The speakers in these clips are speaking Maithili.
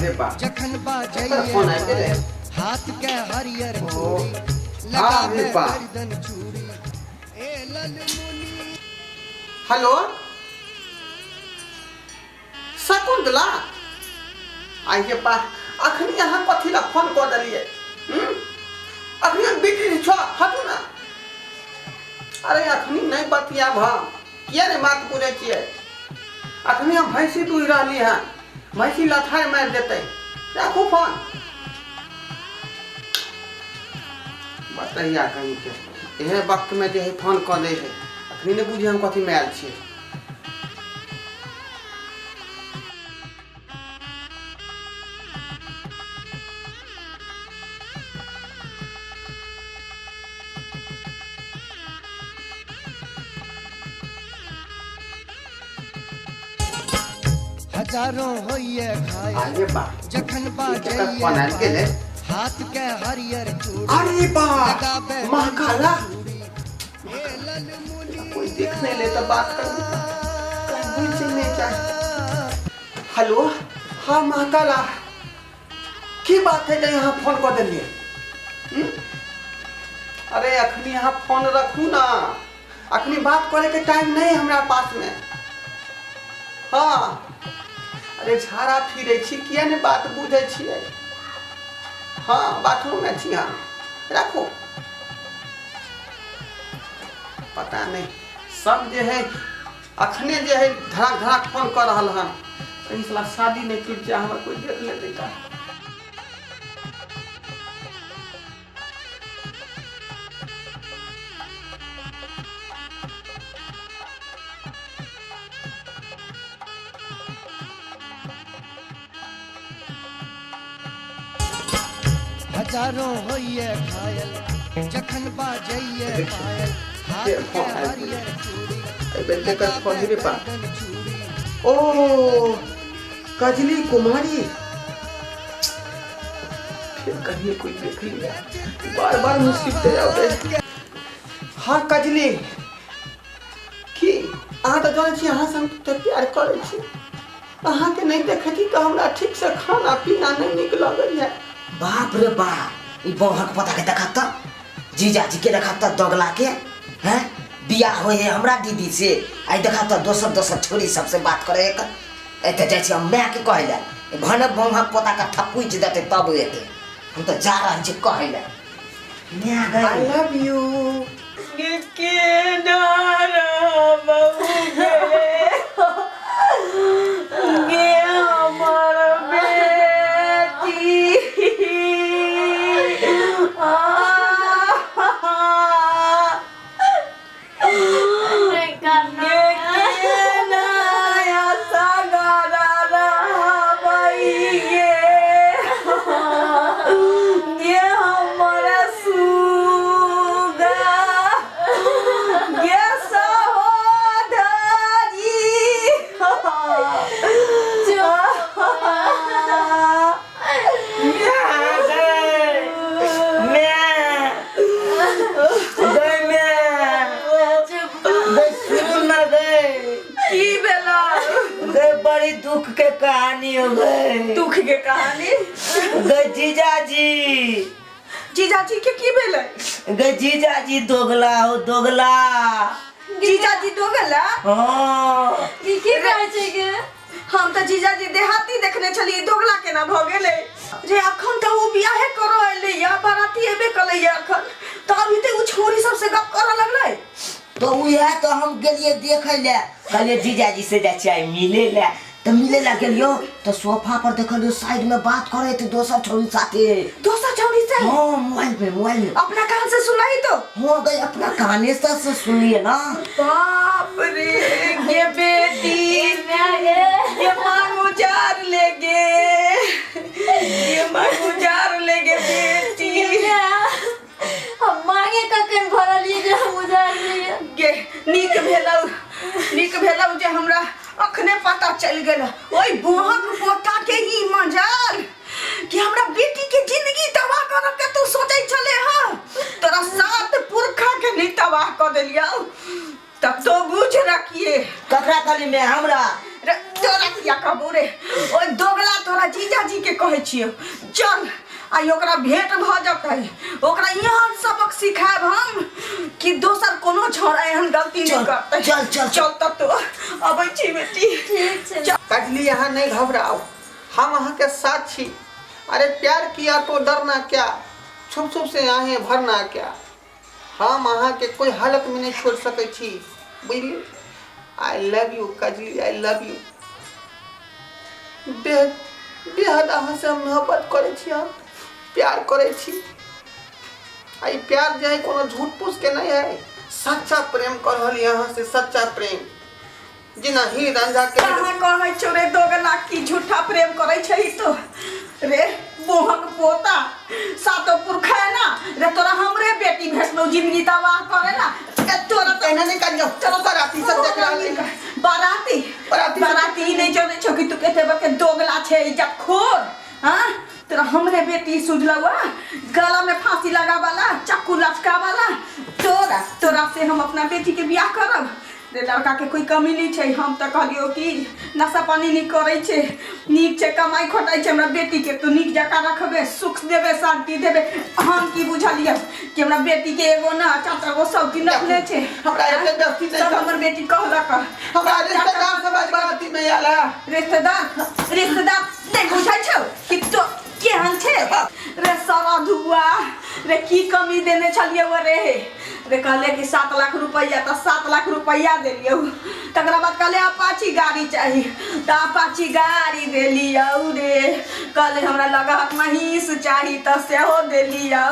रे बा जखन एकर बाजैए फोन आबि गेलै। पायल हाथ के हरियर ओ चूड़ी आ लगाबे रे बा गर्दन चूड़ी ए ललमुनिया। हेलो शकुंतला, आइए बा, अखनी अहाँ कथी ला फोन कऽ देलियै? अखनी हम बिजी छो, हटू ना। अरे अखनी नहीं बतियाब हम, किया नहीं बात बुझै छियै? अखनी हम भैंसी दूहि रहली हन, भैंसी लथाइ मारि देतै। राखू फोन। बतैया कहीं के इहे वक्त में जे है फोन कऽ दै है, अखनी नहि बुझै हम कथी में आयल छियै। हजारों होइए घायल अरे बा, जखन ई केकर बाजैए फोन आबि गेलै? पायल हाथ के हरियर चूड़ी अरे बा, लगाबे महाकाला चूड़ी ए ललमुनिया। कोई देख नहीं ले तो बात कर, कहीं बुझ नहीं चाहे। हेलो, हाँ महाकाला, की बात है जे यहाँ फोन कऽ देलियै? अरे अखनी यहाँ फोन रखू ना, अखनी बात करे के टाइम नहीं है हमरा पास में। हाँ अरे झाड़ा फिरे छी, किया नहीं बात बुझे छियै? हाँ बाथरूम में छी हम, राखू। पता नहीं सब जे है अखने जे है धड़ाक धड़ाक फोन कर रहल हन, कहीं साला शादी नहीं टूट जाए, हमरा कोई देख लेते का। हजारों होइए घायल जखन बाजैए पायल हाथ के के फोन आबि गेलै। हरियर चूड़ी एहि बेर केकर फोन लगाबे रे बा? गर्दन चूड़ी। ओ कजली कुमारी, फिर कहीं कोई देख लिया, बार बार मुसीबत आवे। हाँ कजली, की अहाँ तऽ जानै छी अहाँ से हम कते प्यार करै छी, अहाँके नहि देखै छी तऽ हमरा ठीक से खाना पीना नहि नीक लगैया। बाप रे बाप, ई बौहक पता के देखा त जीजाजी के देखा त दगला के हैं बियाह होय है हमरा दीदी से, आई देखा त दोसर दोसर छोरी सबसे बात करे है। एते जाइ छी हम माय के कहै लए, भने बौहक पोता के थपुच देतै तब एते, हम तऽ जा रहल छी कहै लए। माय गई। I love you. के नारा बहू गे हमर बेटी की भेला? गई बड़ी दुख के कहानी हो गई। दुख के कहानी? गई जीजाजी। जीजाजी के की भेलै? गई जीजाजी दोगला हो दोगला। जीजाजी दोगला? हाँ। की की कहै छै गे? हम तऽ जीजाजी देहाती देखने छलियै, दोगला केना भऽ गेलै रे? अखन तऽ ओ बियाहे करऽ एलै या बाराती एबे कलै या, अखन तऽ अभी तऽ ओ छोरी सबसे गप करऽ लगलै। तो उहे तो हम गेलिए देखे ले, कहलिए जीजाजी से जाइ छियै मिले ले, तो मिले ला गेलियो तो सोफा पर देखलियो साइड में बात करे थे दोसर छोरी साथे। दोसर छौरी से? हाँ, मोबाइल में, मोबाइल में। अपना कान से सुनाई तो? हो गई, अपना काने से सुनिए ना। बाप रे गे बेटी, ये मांग उजार ले गे, ये मांग उजार ले गे बेटी। हम मांगे कखन भरलियै जे हम उजारलियै? गे नीक भेलौ, नीक भेलौ जे हमरा अखने पता चलि गेल। ओहि बोहक पोता के ई मजाल कि हमरा बेटी के जिंदगी तबाह करऽ के तू सोचै छले हँ, तोरा सात पुरखा के नहीं तबाह कऽ देलियौ तब तो बुझ रखिए। ककरा कहली मैं? हमरा रे तोरा किया कहबो रे ओहि दोगला तोरा जीजाजी के कहै छियौ चल आइ ओकरा भेंट भऽ जेतै ओकरा एहन सबक सिखायब हम कि दोसर कोनो छौड़ा एहन गलती नहि चल, करतै चल, चल, चल तब तो अबै छी बेटी ठीक छै कजली अहाँ नहीं घबराओ हम अहाँ के साथ छी अरे प्यार किया तो डरना क्या छुप छुप से आहें भरना क्या हम अहाँ के कोई हालत में नहीं छोड़ सकै छी बुझली I love you Kajli I love you बेहद बेहद अहाँ से हम मोहब्बत करै छी हम प्यार करै छी आ ई प्यार जे है कोनो झूठ फूस के नहीं है सच्चा प्रेम कर रहली अहाँ से सच्चा प्रेम जेना हीर रांझा के कहाँ कहै छौ रे दोगला की झूठा प्रेम करै छै तो रे मोहक पोता सातो पुरखा है ना रे तोरा हमरे बेटी भेटलौ जिंदगी तबाह करे ना ए तोरा तो एना नहीं करियो चलो बाराती सब देख रहल है बाराती बाराती सब- बाराती ई नहीं जानै छौ कि तू कते बड़के दोगला छै इज्जतखोर हाँ तोरा हमरे बेटी सुझलौ गला में फांसी लगा वाला चक्कू लटका वाला तोरा तोरा से हम अपना बेटी के बियाह करब रे लड़का के कोई कमी नहीं छै हम तऽ कहलियौ कि नशा पानी नहि करै छै नीक छै कमाइ खोटाइ छै हमरा बेटी के तू नीक जकाँ रखबे सुख देबे शान्ति देबे हम की बुझलियै कि हमरा बेटी के एगो ना चार चार गो सब दिन रखने छै हमरा एते व्यक्ति नहीं सब हमर बेटी कहलक हमरा रिश्तेदार सब आज बाराती में आयल है रिश्तेदार रिश्तेदार नहि बुझै छौ कि तो केहन छै रे सारा धुआ रे की कमी देने छलियै वो रे रे कहले कि 7 लाख रुपैआ तऽ 7 लाख रुपैआ देलियौ तकरा बाद कहले अपाची गाड़ी चाही तऽ अपाची गाड़ी देलियौ रे कहले हमरा लगहक महींस चाही तऽ सेहो देलियौ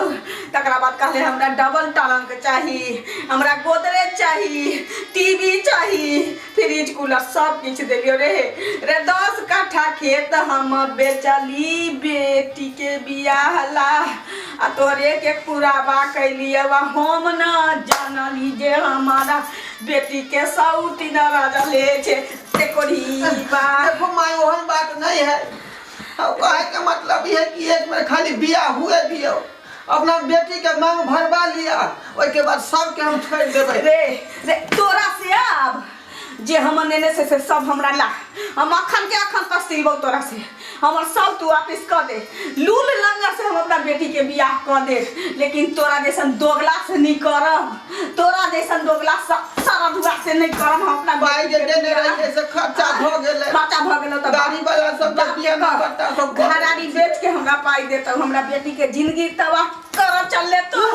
तकरा बाद कहले हमरा डबल टरंक चाही हमरा गोदरेज चाही टीवी चाही फ्रिज कूलर सब किछु देलियौ रे रे 10 कट्ठा खेत हम बेचली बेटी के बियाह ला आ तोहरे के पुराबा कैलियै आ हम न जानली जे हमारा बेटी के सौतीन राजा ले छै तेकोरी बा देखो माय ओहन बात नहीं है अब कहे के मतलब ये है कि एक बेर खाली बियाह हुए दियो अपना बेटी के मांग भरवा लिया ओहिके बाद सबके हम छोड़ देबै रे रे तोरा से आब जे हमर नेने से सब हमरा ला हम अखन के अखन तक सिलबौ तोरा से हमर सब तू वापिस कऽ दे लूल लंगर से हम अपना बेटी के बियाह कऽ दे लेकिन तोरा जैसन दोगला से नहीं करब तोरा जैसन दोगला सारा दुआ से नहीं करब हम अपना पाई जे बेटी के देने बियाह। रहिए से खर्चा भऽ गेलै खर्चा भऽ गेलौ तऽ गाड़ी वाला सब के बियाह में खर्चा सब भऽ गेलै। घरारी बेच के हमरा पाई देतौ हमरा बेटी के जिंदगी तबाह कर चलले तो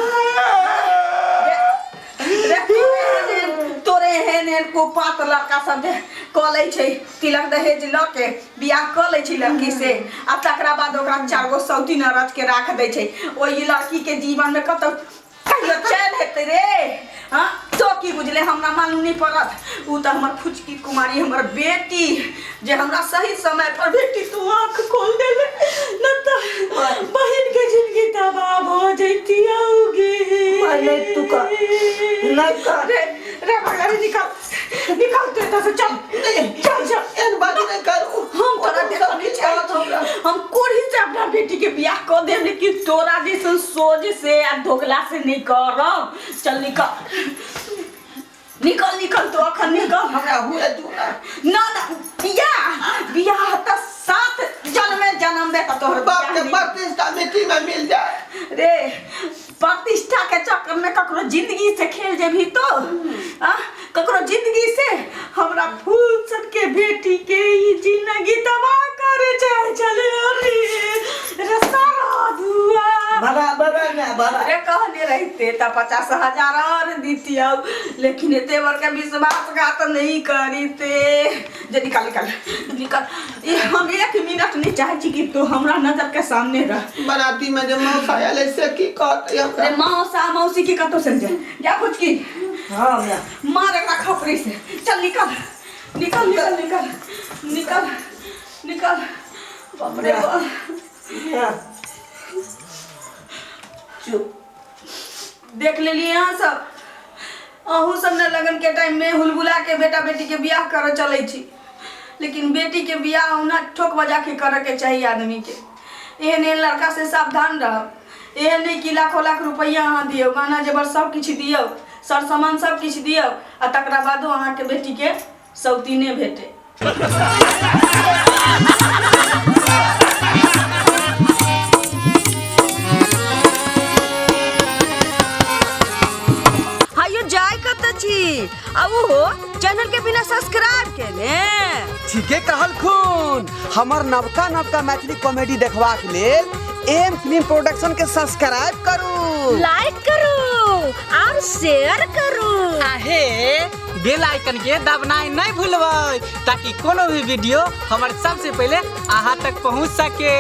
रे तोरे एहन एहन कुपात लड़का सब जे कऽ लै छै तिलक दहेज लऽ के बियाह कऽ लै छै लड़की से आ तकरा बाद ओकरा चारि गो सौतीन रच के राख दै छै ओहि लड़की के जीवन में कतौ कहियो चैन हेतै रे हाँ तो की बुझले हमरा मालूम नहीं पड़त उ तऽ हमर फुचकी कुमारी हमर बेटी जे हमरा सही समय पर बेटी तू आँख खोल देले न तऽ बहिन के जिंदगी तबाह भऽ जैती गे माय, नहीं तू कर। नहीं कर। रे रे भगवान निकल निकल तू एतऽ से चल चल चल एहन बात नहीं करू हम तोरा सब देखऽ किछु चाहै कहत हमरा छी। हम कोढ़ी से अपना बेटी के बियाह कऽ देब लेकिन तोरा जैसन सोझ से आ दोगला से नहीं करब चल निकल निकल निकल तो अखन निकल हमरा हुए दू ना ना ना बियाह बियाह तऽ सात जन्मे जन्म दे तऽ तोहर बाप बियाह के नहीं। प्रतिष्ठा मिट्टी में मिल जाए रे प्रतिष्ठा के चक्कर में ककरो जिंदगी से खेल जेबही तो आ ककरो जिंदगी से हमरा फूल सन के बेटी के ई जिंदगी तबाह करे चाहे चले अरे रे सारा धुआ बाबा बाबा ना बाबा अरे कहने रहते तऽ 50,000 और दितियौ लेकिन एते बड़का विश्वासघात नहीं करीते जे निकल निकल निकल ई हम एक मिनट नहीं चाहे छी कि तू हमरा नजर के सामने रह बाराती में जे मौसा आयल है से की कहत हमरा रे मौसा मौसी की कतौ से जा जा फुचकी हाँ मैं मार एकरा खपरी से चल निकल निकल निकल निकल निकल निकल बाप रे बाप मैं चुप देख लेलिए अहाँ सब अहूँ सब ने लगन के टाइम में हुलबुला के बेटा बेटी के बियाह करऽ चलै छी लेकिन बेटी के बियाह ओना ठोक बजा के करऽ के चाही आदमी के एहन एहन लड़का से सावधान रहब एहन नहि कि लाखों लाख रुपैआ अहाँ दियौ गहना जेवर सब किछु दियौ सर सामान सब किछु दियौ आ तकरा बादो अहाँके बेटीके सौतीने भेटे। हायो जाय कत छी आ ओहो चैनल के बिना सब्सक्राइब केने। ठीके कहलखुन। हमर नवका नवका मैथिली कॉमेडी देखबाक लेल एम फिल्म प्रोडक्शन के सब्सक्राइब करू, लाइक करू और शेयर करू। आहे बेल आइकन के दबनाइ नहीं भूलबै ताकि कोनो भी वीडियो हमर सबसे पहले अहाँ तक पहुँच सके।